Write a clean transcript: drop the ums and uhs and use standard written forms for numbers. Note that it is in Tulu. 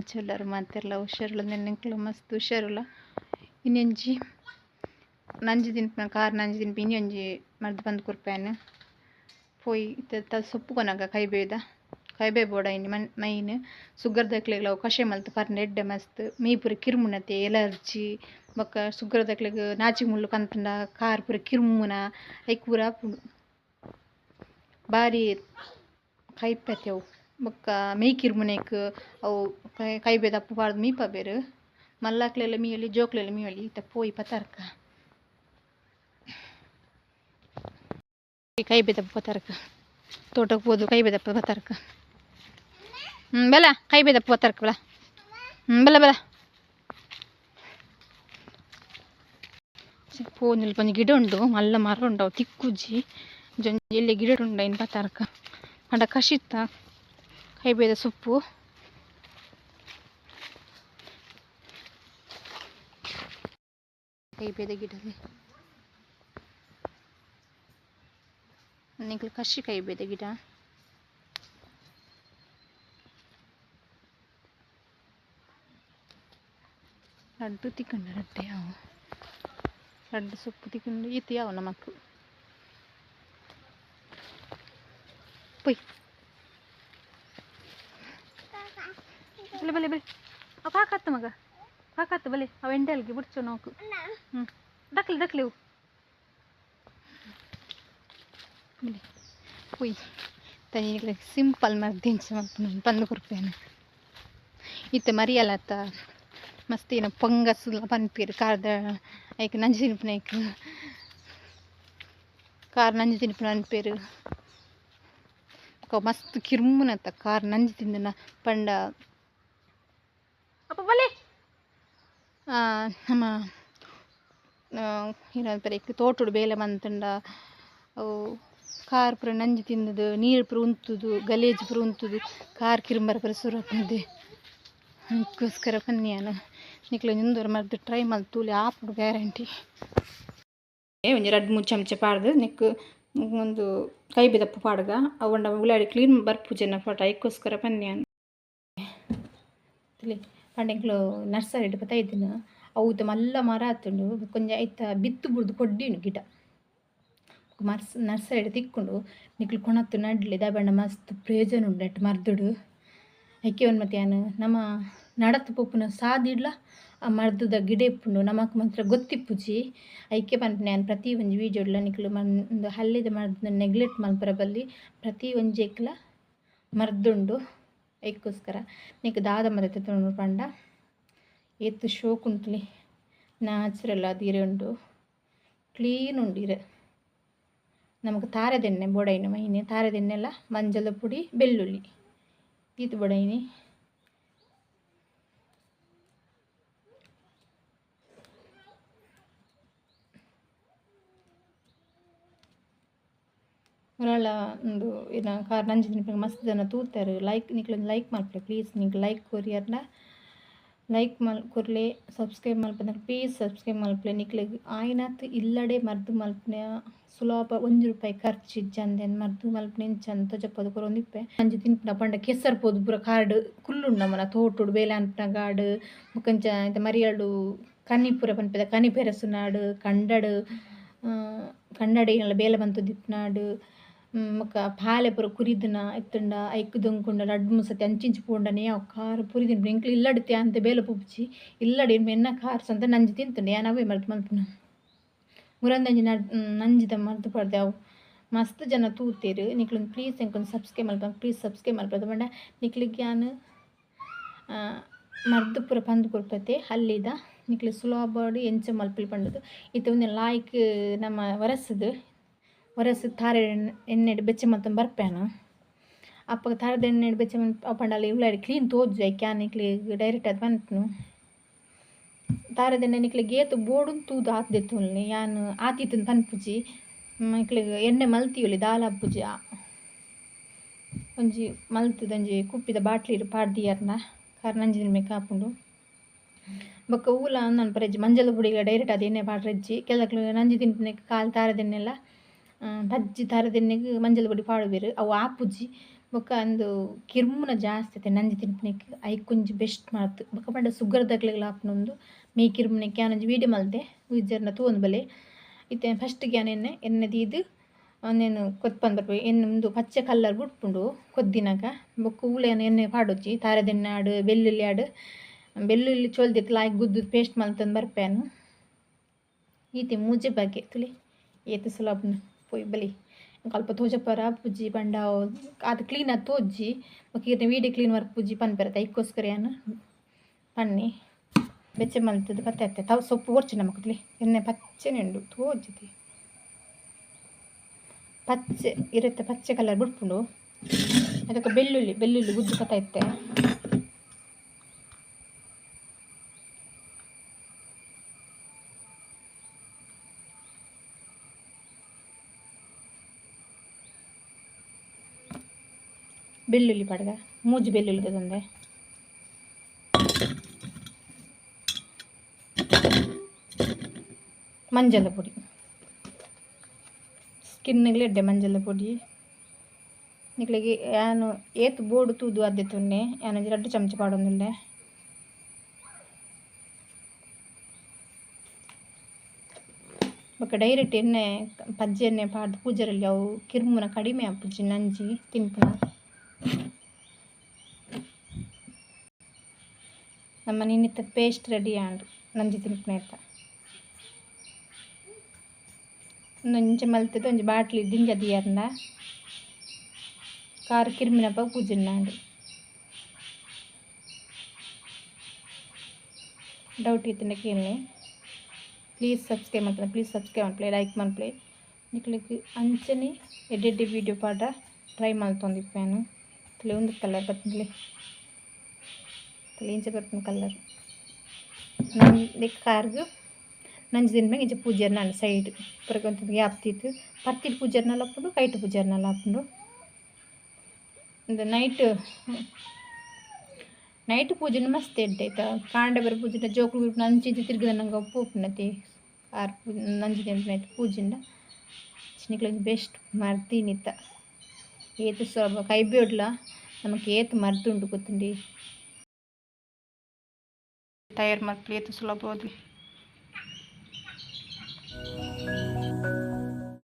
ಎಂಚುಲ್ಲರ್ ಮಾತೆರ್ಲ ಹುಷಾರುಲ್ಲ ನೆನ್ನೆಂಕ್ಲ ಮಸ್ತ್ ಹುಷಾರುಲ್ಲ. ಇನ್ನೊಂಜಿ ನಂಜಿ ತಿನ್ಪಿನ ಕಾರ್ ನಂಜಿ ತಿನ್ಪಿ ಇನ್ನೊಂಜಿ ಮರ್ದ್ ಪಂದ್ ಕೊರ್ಪೇನ್ ಪೋಯಿ ಇತ್ತೆ ಸೊಪ್ಪು ಕೊನಗ ಕೈಬೇದ ಕೈಬೇ ಬೋಡ ಇನಿ ಮೈನ್ ಸುಗರ್ ದಕ್ಲೆಗ್ಲ ಅವು ಕಷಾಯ ಮಲ್ತ್ ಪರ್ಂಡ ಎಡ್ಡೆ ಮಸ್ತ್ ಮೈ ಪೂರ ಕಿರ್ಮುನತೆ ಎಲರ್ಜಿ ಬೊಕ್ಕ ಸುಗರ್ ದಕ್ಲೆಗ್ ನಾಚಿ ಮುಳ್ಳು ಕಂತುಂಡ ಕಾರ್ ಪೂರ ಕಿರ್ಮುನ ಐಕ್ ಪೂರ ಆಪುಂಡು ಬಾರಿ ಕೈಪೆ ಅವು ಬೊಕ್ಕ ಮೈ ಕಿರ್ಮುನೆಕ್ ಅವು ಕೈಬೇದ ಅಪ್ಪು ಪಾಡ್ದ್ ಮೀಪಬೇರ್ ಮಲ್ಲಕ್ಲೆಲ ಮೀಯೊಲಿ ಜೋಕ್ಲೆಲ ಮೀಯೊಲಿ ಇತ್ತೆ ಪೋಯಿ ಪತಾರ್ಕ ಕೈಬೇದಪ್ಪ ಪತಾರ್ಕ ತೋಟಕ್ಕೆ ಪೋದು ಕೈಬೇದಪ್ಪ ಪತಾರ್ಕ ಬಲ ಕೈಬೇದಪ್ಪ ಪತಾರ್ಕ ಬಲ ಬಲ ಬಲ ಪೋನಿಲ್ ಒಂಜಿ ಗಿಡ ಉಂಡು ಮಲ್ಲ ಮರ ಉಂಡು ಅವು ತಿಕ್ಕುಜಿ ಒಂಜಿ ಎಲ್ಯ ಗಿಡ ಉಂಡು ಐನ್ ಪತಾರ್ಕ ಪಂಡ ಕಷಿತ ಕೈಬೇದ ಸೊಪ್ಪು ಕೈಬೇದ ಗಿಡ ನಿಕ್ಲ್ ಕಷಿ ಕೈಬೇದ ಗಿಡ. ರಡ್ಡ್ ತಿಕ್ಕುಂಡು ರಡ್ಡೆ ಯಾವು ರಡ್ಡ್ ಸೊಪ್ಪು ತಿಕ್ಕುಂಡು ಈತ್ ಯಾವು ನಮಕ್ ಪೊಯ್ ಬಲೆ ಬಲೆ ಬಲೆ ಅವು ಕಾಕತ್ತ ಮಗ ಕಾಕತ್ತ ಬಲೆ ಅವು ಎಂಡಲ್ಗೆ ಬುಡ್ಚು ನೋಕು ಹ್ಞೂ ದಕ್ಲಿ ದಕ್ಲಿ ಅವು ಬಲೆ ಪೊಯ್ ತನಿ ಸಿಂಪಲ್ ಮರ್ದಿಂಚ ಮಲ್ಪುನ ಪಂದ್ ಕೊರ್ಪೇನು ಇತ್ತೆ ಮರಿಯಲತ್ತ ಮಸ್ತ್ ಏನ ಫಂಗಸ್ ಪನ್ಪೆರ್ ಕಾರ್ದ ಐಕ್ ನಂಜಿ ತಿನ್ಪುನೈಕ್ ಕಾರ್ ನಂಜಿ ತಿನ್ಪುನ ಪನ್ಪೆರ್ ಬೊಕ ಮಸ್ತ್ ಕಿರ್ಮುನತ ಕಾರ್ ನಂಜಿ ತಿಂದಿನ ಪಂಡ ಅಪ್ಪ ಬಲೆ ನಮ ಏನ ತೋಟೊಡು ಬೇಲೆ ಮಂತುಂಡ ಅವು ಕಾರ್ ಪೂರ ನಂಜಿ ತಿಂದುದು ನೀರು ಪೂರ ಉಂತುದು ಗಲೇಜು ಪೂರ ಉಂತುದು ಕಾರ್ ಕಿರ್ಂಬರ ಪೂರ ಸುರು ಆಪುಂಡು ಅದಕ್ಕೋಸ್ಕರ ಪನ್ನಿ ನಿಕ್ಲೆ ಉಂದೊರ ಮರ್ದ್ ಟ್ರೈ ಮಲ್ತ್ ತೂಲೆ ಆಪುಂಡು ಗ್ಯಾರಂಟಿ. ಒಂಜಿ ರಡ್ಡ್ ಮೂಜಿ ಚಮಚ ಪಾಡ್ದ್ ನೆಕ್ಕ್ ಒಂದು ಕೈಬೇದಪ್ಪು ಪಾಡ್ಗ ಅವು ಪಂಡ ಉಲಾಡಿ ಕ್ಲೀನ್ ಬರ್ಪುಜೆನ ಫೋಟೋ ಐಕ್ಕೋಸ್ಕರ ಪನ್ನಿ ಯಾನ್. ಪಂಡ ಎಂಕ್ಲು ನರ್ಸರಿಡ್ ಪತ್ತ ಇತ್ತಿನ ಅವು ಇತ್ತೆ ಮಲ್ಲ ಮರ ಆತುಂಡು ಕೊಂಜ ಐತ ಬಿತ್ತ್ ಬುಡ್ದು ಕೊಡ್ಡಿನು ಗಿಡ ಮರ್ಸ್ ನರ್ಸರಿಡ್ ತಿಕ್ಕುಂಡು ನಿಕ್ಲು ಕೊನತ್ ನಡ್ಲೆ ದಾಯೆ ಪಂಡ ಮಸ್ತ್ ಪ್ರಯೋಜನ ಉಂಡು ನೆಟ್ ಮರ್ದುಡು ಐಕೆ ಒಂಜಿ ಮತ್ತ ಯಾನ್ ನಮ ನಡತ್ ಪೋಪುನ ಸಾದಿಡ್ಲ ಆ ಮರ್ದುದ ಗಿಡ ಇಪ್ಪುಂಡು ನಮಕ್ ಮಾತ್ರ ಗೊತ್ತಿಪ್ಪುಜಿ ಐಕೆ ಪನ್ಪಿನ ಯಾನ್ ಪ್ರತಿ ಒಂಜಿ ವೀಡಿಯೋಡ್ಲ ನಿಕುಲು ಉಂದು ಹಲ್ಲಿದ ಮರ್ದ್ನ್ ನೆಗ್ಲೆಕ್ಟ್ ಮಲ್ಪರೆ ಬಲ್ಲಿ ಪ್ರತಿ ಒಂಜೆಕ್ಲ ಮರ್ದುಂಡು ಐಕ್ಕೋಸ್ಕರ ನಿಕ್ ದಾದ ಮಾತ ದೆತೊನೊಡು ಪಂಡ ಏತ್ ಶೋಕು ಉಂಡು ನ್ಯಾಚುರಲ್ ಆದ್ ಇರೆ ಉಂಡು ಕ್ಲೀನ್ ಉಂಡು ಇರೆ ನಮಕ್ ತಾರೆದೆಣ್ಣೆ ಬೋಡಾಯಿನ ಮೈನ್ ತಾರೆದೆಣ್ಣೆಲ ಮಂಜಲ್ ಪುಡಿ ಬೆಳ್ಳುಳ್ಳಿ ಈತ್ ಬೋಡಾಯಿನಿ. ಮುರಾಳ ಉಂದು ಇನ ಕಾರ್ ನಂಜಿ ತಿನ್ಪಿನ ಮಸ್ತ್ ಜನ ತೂತೆರ್ ಲೈಕ್ ನಿಕ್ಲ್ ಲೈಕ್ ಮಲ್ಪುಲೆ ಪ್ಲೀಸ್ ನಿಕ್ಲ್ ಲೈಕ್ ಕೊರಿಯರ್ನ ಲೈಕ್ ಮಲ್ ಕೊರ್ಲೆ ಸಬ್ಸ್ಕ್ರೈಬ್ ಮಲ್ಪಂದೆ ಪ್ಲೀಸ್ ಸಬ್ಸ್ಕ್ರೈಬ್ ಮಲ್ಪುಲೆ ನಿಕ್ಲೆಗ್ ಆಯಿನಾತ್ ಇಲ್ಲಡೆ ಮರ್ದ್ ಮಲ್ಪುನ ಸುಲಭ ಒಂಜಿ ರೂಪಾಯಿ ಖರ್ಚು ಇಜ್ಜಂದೆ ಮರ್ದ್ ಮಲ್ಪುನ ಎಂಚ ಅಂದ್ ತೋಜಪಾದ್ ಕೊರೊಂದಿಪ್ಪೆ ನಂಜಿ ತಿನ್ಪುನ ಪಂಡ ಕೆಸರ್ ಪೋದು ಪೂರ ಕಾರ್ಡ್ ಕುಲ್ಲುಂಡು ನಮನ ತೋಟೊಡು ಬೇಲೆ ಆನ್ಪುನ ಗಾಡ್ ಬೊಕ ಇಂಚ ಮರಿಯಲ್ಡು ಕನಿ ಪೂರ ಪನ್ಪೆದ ಕನಿ ಪೆರಸುನಾಡ್ ಕಂಡಡ್ ಕಂಡಡ್ ಏನಲ ಬೇಲೆ ಮಂತೊಂದಿಪ್ಪುನಾಡ್ ಬೊಕ ಪಾಲೆ ಪೂರ ಕುರಿದಿನ ಇತ್ತುಂಡ ಐಕ್ ದೊಂಕುಂಡ ರಡ್ಡ್ ಮೂಜಿ ಸರ್ತಿ ಅಂಚಿ ಇಂಚಿ ಪೋಂಡನೆ ಅವು ಕಾರ್ ಪೂರಿ ತಿನ್ಪುನ ಎಂಕ್ಲು ಇಲ್ಲಡ್ ಇತ್ತೆ ಬೇಲೆ ಪೋಪುಜಿ ಇಲ್ಲಡ್ ಎನ್ನ ಕಾರ್ ಸ್ವಂತ ನಂಜಿ ತಿಂತುಂಡು ಯಾನ್ ಅವ್ವೆ ಮರ್ದ್ ಮನ್ಪುನ ಮುರಂದಂಜಿ ನಂಜಿದ ಮರ್ದ್ ಪಾಡ್ದೆ ಅವು ಮಸ್ತ್ ಜನ ತೂತೆರ್ ನಿಕ್ಲು ಪ್ಲೀಸ್ ಎಂಕೊಂಜಿ ಸಬ್ಸ್ಕ್ರೈಬ್ ಮಲ್ಪುಲೆ ಪ್ಲೀಸ್ ಸಬ್ಸ್ಕ್ರೈಬ್ ಮಲ್ಪುಲೆ ಪಂಡ ನಿಕ್ಲೆಗ್ ಯಾನ್ ಮರ್ದ್ ಪೂರ ಪಂದ್ ಕೊರ್ಪತೆ ಹಲ್ಲಿದ ನಿಕ್ಲೆ ಸುಲಭಡ್ ಎಂಚ ಮಲ್ಪೊಲಿ ಪಂಡುದು ಇತ್ತೆ ಉಂದೆನ್ ಲಾಯ್ಕ್ ನಮ ಒರೆಸುದು ಒರೆಸ್ ತಾರೆ ಎಣ್ಣೆಡ್ ಬೆಚ್ಚ ಮಲ್ತೊಂದು ಬರ್ಪೆನ ಅಪಗ ತಾರೆದ ಎಣ್ಣೆಡ್ ಬೆಚ್ಚ ಪಂಡ ಅಲ್ ಉಲಾಯಿಡ್ ಕ್ಲೀನ್ ತೋಜುಜಿ ಐಕ್ ಯಾನ್ ನಿಕ್ಲೆಗ್ ಡೈರೆಕ್ಟ್ ಆದ್ ಪನ್ಪುನು ತಾರೆದ ಎಣ್ಣೆ ನಿಕ್ಲೆಗ್ ಏತ್ ಬೋಡುಂದು ತೂದು ಆತ್ ದೆತ್ತೊನ್ಲೆ ಯಾನ್ ಆತ್ ಈತ್ ಪನ್ಪುಜಿ ನಿಕ್ಲೆಗ್ ಎಣ್ಣೆ ಮಲ್ತಿಯೊಲಿ ದಾಲ ಆಪುಜಿ ಒಂಜಿ ಮಲ್ತುದು ಒಂಜಿ ಕುಪ್ಪಿದ ಬಾಟ್ಲಿಡ್ ಪಾಡ್ದ್ ದೀಯರ್ನ ಕಾರ್ ನಂಜಿ ತಿನ್ಪೆಗ್ ಆಪುಂಡು ಬೊಕ್ಕ ಒವುಲ ಉಂದು ಮನ್ಪರೆ ಮಂಜಲ್ ಪುಡಿಲ ಡೈರೆಕ್ಟ್ ಆದ್ ಎಣ್ಣೆ ಪಾಡ್ರೆ ಕೆಲಕ್ಲು ನಂಜಿ ತಿನ್ಪಿನಕ್ ಕಾಲಿ ತಾರೆದ ಎಣ್ಣೆಲ ಬಜ್ಜಿ ತಾರೆದ ಎಣ್ಣೆಗ್ ಮಂಜಲ್ ಪೊಡಿ ಪಾಡುವೆರ್ ಅವು ಆಪುಜಿ. ಬೊಕ್ಕ ಅಂದು ಕಿರ್ಮುನ ಜಾಸ್ತಿ ಐತೆ ನಂಜಿ ತಿನ್ಪಿನಕ್ಕೆ ಐಕೊಂಜಿ ಬೆಸ್ಟ್ ಮಾತು ಬೊಕ್ಕ ಪಂಡ ಸುಗರ್ ದಕ್ಲೆಗ್ಲ ಆಪುನೊಂದು ಮೇ ಕಿರ್ಮುನಕ್ಕೆ ಯಾನೊಂಜಿ ವೀಡಿಯೋ ಮಲ್ತೆ ಉಜ್ಜರ್ನ ತೂವೊಂದು ಬಲೆ. ಇತ್ತೆ ಫಸ್ಟ್ಗೆ ಯಾನ್ ಎಣ್ಣೆ ಎಣ್ಣೆ ದೀದ್ ನೆನ್ ಕೊತ್ಪಂದು ಬರ್ಪೆ ಎಣ್ಣೆ ಉಂದು ಪಚ್ಚೆ ಕಲ್ಲರ್ ಬುಡ್ಪುಂಡು ಕೊದ್ದಿನಗ ಬೊಕ್ಕ ಉಲೇನ ಎಣ್ಣೆ ಪಾಡೊಚ್ಚಿ ತಾರೆದೆಣ್ಣೆ ಆಡ್ ಬೆಳ್ಳುಳ್ಳಿ ಆಡ್ ಬೆಳ್ಳುಳ್ಳಿ ಚೊಲ್ದಿತ್ತು ಲಾಯ್ಕ್ ಗುದ್ದು ಪೇಸ್ಟ್ ಮಲ್ತೊಂದು ಬರ್ಪೇನು. ಈತೆ ಮೂಜೆ ಬಗೆ ತುಲಿ ಏತ್ ಸುಲಭ ಪೋಯಿ ಬಲಿ ಅಲ್ಪ ತೋಜಪರ ಪೂಜಿ ಪಂಡ ಅದು ಕ್ಲೀನ್ ಆದ್ ತೋಜಿ ಬೊಕ್ಕ ಈರ್ನ ವೀಡಿಯೋ ಕ್ಲೀನ್ ಪೂಜಿ ಪನ್ಪೆರ್ ಐಕ್ಕೋಸ್ಕರ ಯಾನ್ ಪನ್ನಿ ಬೆಚ್ಚ ಮಲ್ತುದು ಪತ್ತೆ ಅತ್ತೆ ತವ ಸೊಪ್ಪು ಬೊರ್ಚಿ ನಮಕ್ ತುಲಿ ಎಣ್ಣೆ ಪಚ್ಚೆನೆ ಉಂಡು ತೋಜಿದೆ ಪಚ್ಚೆ ಇರುತ್ತೆ ಪಚ್ಚೆ ಕಲರ್ ಬುಡ್ಪುಂಡು ಅದಕ್ಕೆ ಬೆಳ್ಳುಳ್ಳಿ ಬೆಳ್ಳುಳ್ಳಿ ಗುದ್ದು ಪತ್ತ ಇತ್ತೆ ಬೆಳ್ಳುಳ್ಳಿ ಪಾಡ್ಗ ಮೂಜಿ ಬೆಳ್ಳುಳ್ಳಿ ತಂದೆ ಮಂಜಲ ಪೊಡಿ ಸ್ಕಿನ್ನಿಗ್ಲ ಎಡ್ಡೆ ಮಂಜಲ ಪೊಡಿ ನಿಕ್ಲೆಗ್ ಯಾನ್ ಏತ್ ಬೋಡು ತೂದು ಅದ್ದೆತೊನ್ನೆ ಯಾನ್ ಒಂಜಿ ರಡ್ಡ್ ಚಮಚ ಪಾಡೊಂದುಲ್ಲೆ. ಬೊಕ್ಕ ಡೈರೆಕ್ಟ್ ಎಣ್ಣೆ ಪಜ್ಜೆ ಎಣ್ಣೆ ಪಾಡ್ದ್ ಪೂಜರಲ್ಲಿ ಅವು ಕಿರ್ಮುನ ಕಡಿಮೆ ಆಪುಜಿ ನಂಜಿ ತಿನ್ಪುನ. ನಮ್ಮ ಇನಿತ ಪೇಸ್ಟ್ ರೆಡಿ ಆಂಡ್ ನಂಜಿ ತಿನ್ಪುನೆತ. ಉಂದು ಇಂಚ ಮಲ್ತುದು ಒಂಜಿ ಬಾಟ್ಲಿ ದಿಂಜ ದೀಯರ್ಂಡ ಕಾರ್ ಕಿರ್ಮಿನಪಗ ಪೂಜಿಂಡಾಂಡ್. ಡೌಟ್ ಇತ್ತುಂಡ ಕೇನ್ಲೆ. ಪ್ಲೀಸ್ ಸಬ್ಸ್ಕ್ರೈಬ್ ಮಲ್ಪುಲೆ ಪ್ಲೀಸ್ ಸಬ್ಸ್ಕ್ರೈಬ್ ಮಲ್ಪುಲೆ ಲೈಕ್ ಮಲ್ಪುಲೆ ನಿಕ್ಲೆಗ್ ಅಂಚನೆ ಎಡ್ಡೆ ಎಡ್ಡೆ ವೀಡಿಯೋ ಪಾಡ ಟ್ರೈ ಮಲ್ತೊಂದಿಪ್ಪುವೆ ತೂಲೆ ಉಂದು ಕಲರ್ ಬತ್ತುಂಡ್ಲೆ ತೂಲೆ ಇಂಚ ಬರ್ಪುಂಡು ಕಲರ್. ನಂಜಿ ಕಾರ್ಗ್ ನಂಜಿ ತಿನ್ಪುನಗ ಇಂಚ ಪೂಜೆರ್ನ ಸೈಡ್ ಪೂರ ಒಂತೆ ಗ್ಯಾಪ್ ದೀದ್ ಪರ್ತಿಡ್ ಪೂಜೆರ್ನಲ ಆಪುಂಡು ಕೈಟ್ ಪೂಜೆರ್ನಲ ಆಪುಂಡು. ಉಂದು ನೈಟ್ ನೈಟ್ ಪೂಜುಂಡ ಮಸ್ತ್ ಎಡ್ಡೆ ಐತ ಕಾಂಡೆ ಪೂರ ಪೂಜಿಂಡ ಜೋಕುಲು ಅಂಚಿ ಇಂಚಿ ತಿರ್ಗುದು ಪೋಪುಂಡತೆ ಆರ್ ನಂಜಿ ತಿನ್ಪುನೈಟ್ ಪೂಜಿಂಡ ನಿಕ್ಲೆಗ್ ಬೆಸ್ಟ್ ಮರ್ದ್ ಇನಿತ ಏತ್ ಸುಲಭ ಕೈ ಬೋಡ್ಲ ನಮಕ್ ಏತ್ ಮರ್ದ್ ಉಂಡು ಗೊತ್ತುಂಡೆ. ತಯಾರ್ ಮಲ್ಪುಲಿ ಏತ್ ಸುಲಭ.